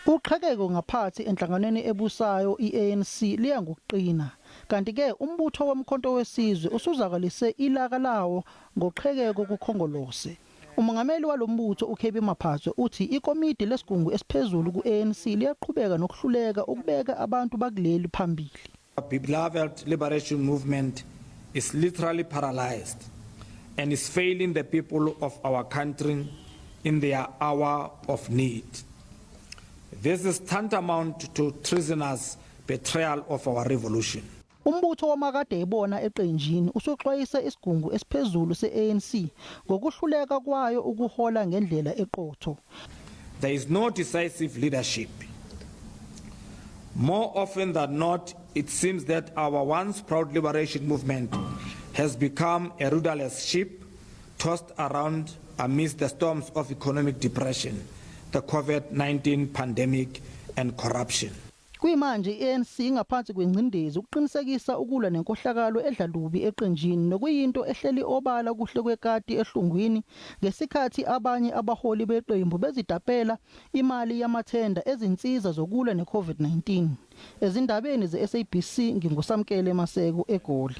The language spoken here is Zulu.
Uqhekeko ngaphathi enhlanganweni ebusayo iANC liya ngokuqina kanti ke umbutho woMkhonto weSizwe usuzakalise ilaka lawo ngoqhekeko kuKhongolose. Umongameli walombutho uKB Maphatsoe uthi ikomidi lesigungu esiphezulu kuANC liyaqhubeka nokuhluleka ukubeka abantu bakuleli phambili. Our beloved liberation movement is literally paralyzed and is failing the people of our country in their hour of need. This is tantamount to treasonous betrayal of our revolution. Umbutho wamakade ebona eqenjini usuxwayise isigungu esiphezulu seANC ngokuhluleka kwayo ukuhola ngendlela eqotho. There is no decisive leadership. More often than not, it seems that our once proud liberation movement has become a rudderless ship tossed around amidst the storms of economic depression, the COVID-19 pandemic, and corruption. Kuyimanje iANC ingaphansi kwengcindezi ukuqinisekisa ukulwa nenkohlakalo edla lubi eqenjini nokuyinto ehleli obala kuhle kwekati ehlungwini ngesikhathi abanye abaholi beqembu bezitapela imali yamathenda ezinsiza zokulwa neCovid-19. Ezindabeni zeSABC nginguSamkele Maseko eGoli.